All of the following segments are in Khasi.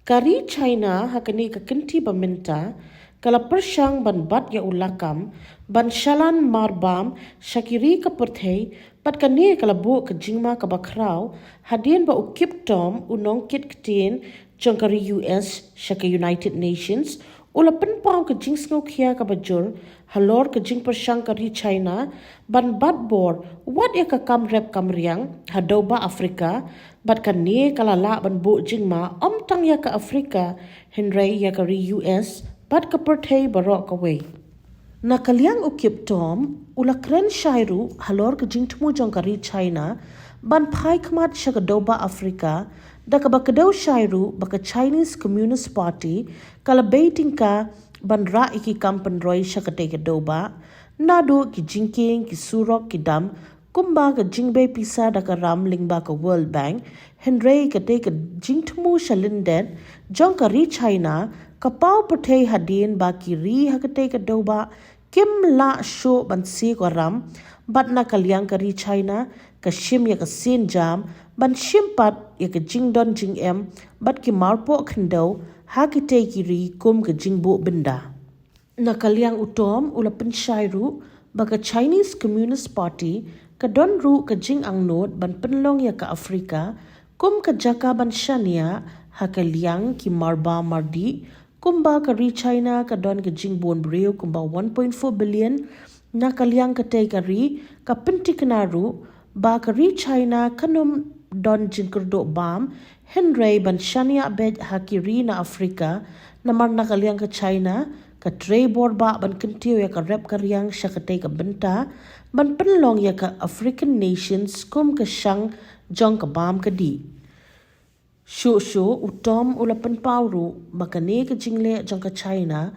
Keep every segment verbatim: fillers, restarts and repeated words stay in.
Ka ri China ha kane ka kynti ba mynta ka la pyrshang ban bat ïa u lakam ban shalan marbam sha ki ri ka pyrthei, bad kane ka la buh ka jingma kaba khraw hadien ba u Kip Tom, u nongkit ktien jong ka ri U S sha ka United Nations, u la pynpaw ka jingsngewkhia kaba jur halor ka jingpyrshang ka ri China ban bat bor wat ïa ka kam rep kam riang ha dewbah Afrika, bad kane ka la lah ban buh jingma ym tang ïa ka Afrika hynrei ïa ka ri U S bad ka pyrthei baroh kawei. Na ka liang u Kip Tom u la kren shai ruh halor ka jingthmu jong ka ri China ban phai khmat sha ka dewbah Afrika, da kaba kdew shai ruh ba ka Chinese Communist Party ka la bei tyngka ban rah ïa ki kam pynroi sha katei ka dewbah, naduh ki jingkieng, ki surok, ki dam, kumba ka jingbei pisa da ka ram lyngba ka World Bank. Hynrei katei ka jingthmu sha lyndet jong ka ri China ka paw pyrthei hadien ba ki ri ha katei ka dewbah kim lah shuh ban sie ka ram, bad na ka liang ka ri China ka shim ïa ka sienjam ban shim pat ïa ka jingdon jingem bad ki marpoh khyndew ha kitei ki ri kum ka jingbuh bynda. Na ka liang u Tom u la pynshai ruh ba ka Chinese Communist Party ka don ruh ka jingangnud ban pynlong ïa ka Afrika kum ka jaka ban shaniah ha ka liang ki marbam mardih, kumba ka ri China ka don ka jingbun briew kumba one point four billion. Na ka liang katei ka ri ka pyntikna ruh ba ka ri China kan ym don jingkyrduh bam hynrei ban shaniah beit ha ki ri na Afrika, namar na ka liang ka China ka trei bor bah ban kyntiew ïa ka rep ka riang sha katei ka bynta ban pynlong ïa ka African nations kum ka shang jong ka bam ka dih. Shuh shuh u Tom u la pynpaw ruh ba kane ka jingleh jong ka China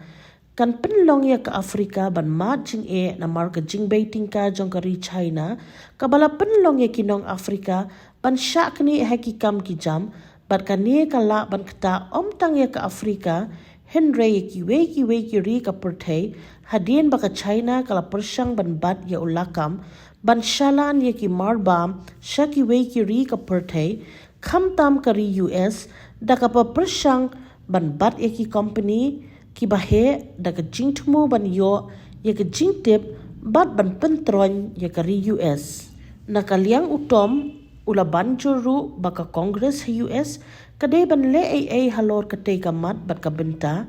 kan pynlong ïa ka Afrika ban mad jingeh, namar ka jingbei tyngka jong ka ri China kaba la pynlong ïa ki nong Afrika ban shah knieh ha ki kam ki jam, bad kane ka lah ban ktah ym tang ïa ka Afrika hynrei ïa kiwei kiwei ki ri ka pyrthei, hadien ba ka China ka la pyrshang ban bat ïa u lakam ban shalan ïa ki marbam sha kiwei ki ri ka pyrthei, khamtam ka ri U S da kaba pyrshang ban bat ïa ki kompani kiba heh da ka jingthmu ban ïoh ïa ka jingtip bad ban pyntroiñ ïa ka ri U S. Na ka liang u Tom u la ban jur ruh ba ka Congress ha U S ka dei ban leh ei ei halor katei ka mat bad ka bynta,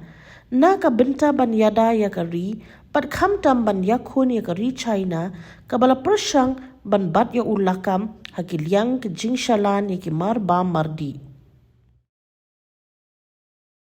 na ka bynta ban ïada ïa ka ri, bad khamtam ban ïakhun ïa ka ri China kaba la pyrshang ban bat ïa u lakam ha ki liang ka jingshalan ïa ki marbam mardih.